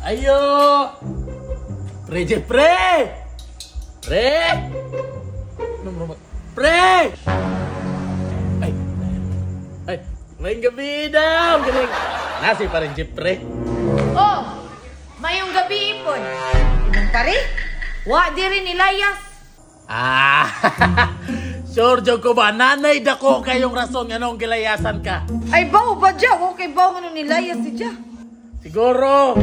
Ayo! Pre, pre! Pre! Pre! Ay! Ay! May gabi daw! Galing! Nasi pa rin, Jeffrey. Oh, mayong gabi ipon. Imong pare? Wa diri nilayas. Ah! Sure, joke ko ba? Nanay dako kayong rason anong gilayasan ka. Ay, baw ba dya? Okay, baw nga nung nilayas si dya. Siguro!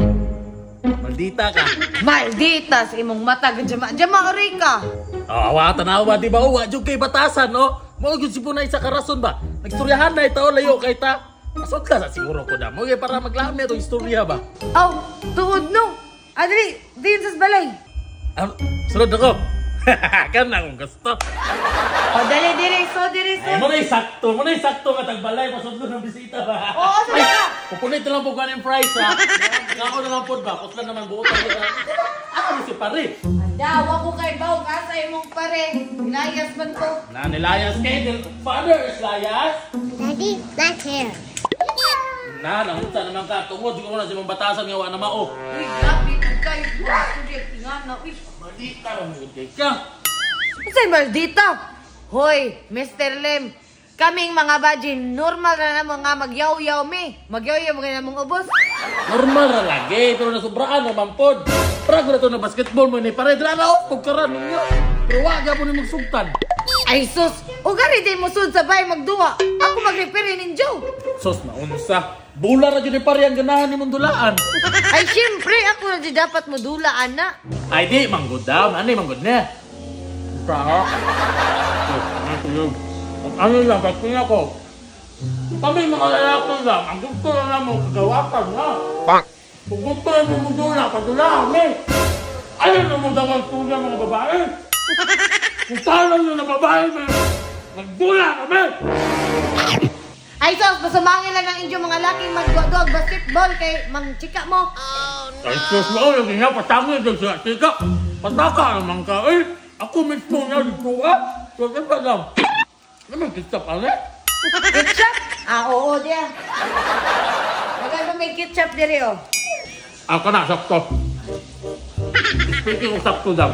Maldita ka. Maldita sa imong mata. Jama, jama, aray ka. Oh, awa, tanawa, di ba? Wa, jud kay batasan, no? Mao gyud si Punay sa karason ba? Nagstoryahan na ito, layo kay ta. Masod ka sa siguro ko na. Mo para maglami itong istorya ba? Aw, tuod no. Adri, diin sa balay. Ah, sunod ako. Kan akong gusto. O, dali, diri, so, diri, so. Ay, mo na sakto nga tagbalay, pasudlo ng bisita ba? Oo, sa ka. Pupunit na lang po kanin price, ha? Kako na lang po ba? Kutlan naman buotan ko. Ako ni si pare. Dawa ko kay baw ka sa imong pare. Nilayas man ko. Na nilayas kay father is layas. Daddy, black hair. Na, nangunta naman ka. Tungod siguro na si mong batasan nga wa na mao. Uy, grabe ko kayo. Gusto tingana. Uy, Maldita ra mo kay ka. Unsay maldita? Hoy, Mr. Lim. Kaming mga bajin, normal na naman nga magyaw-yaw mi. Magyaw-yaw mga namong ubos. Normal ra lagi, pero nasubraan naman pod. Para ko na to na basketball mo ni pare dra na oh, pagkaran ninyo. Pero wa gyapon ni magsugtan. Ay sus, ugari din mo sud sa bay magduwa. Ako mag-referee ninyo. Sus maunsa. Bula ra jud ni pare ang ganahan ni mong dulaan. Ay syempre, ako na di dapat mo dulaan na. Ay di manggod daw, ani manggod na. Sa ano lang, pati ako. Kami mga lalaki lang, ang gusto na naman kagawakan na. Bonk. Kung gusto na mo mudula, padula kami. Ayaw na mo daw ang tulad mga babae. Kung talo nyo na babae, nagdula kami. Ay sus, pasumangin lang ang inyong mga laking magduwa-duwag basketball kay mang chika mo. Ay, sus mo, lagi nga, patangin doon sa tika. Pataka naman ka, eh. Ako mismo nga dito, ah. So, diba lang? Naman, ketchup, ano? Ketchup? Ah, oo, diya. Magay ba may ketchup diri oh? Ako na, sakto. Speaking of sakto, dam.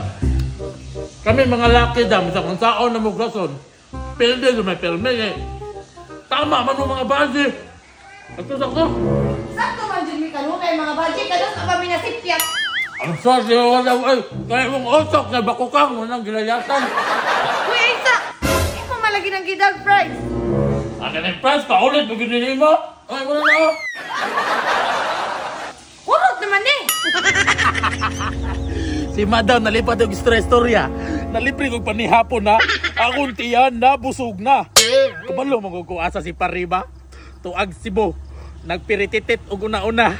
Kami mga laki, dam, sa kung saan na mugrason, pilde, may pirme, eh. Tama man mo mga base. Ito, sakto. Sakto man jud mi kanunay mga baji kados pa mi nasipyat. Ang sorry, wala, ay, kaya mong utok na bakukang mo nang gilayasan. Uy, Isa! Imo malagi ng gidag fries. Akin ang price, paulit, pag ginili mo. Ay, wala na, oh. Urot naman eh. Si Madam, nalipad og istorya. Nalipri kog panihapon na. Akong tiyan na, busog na. Kabalo mo ko asa si Pariba. Tuag Cebu. Nagpirititit og una-una.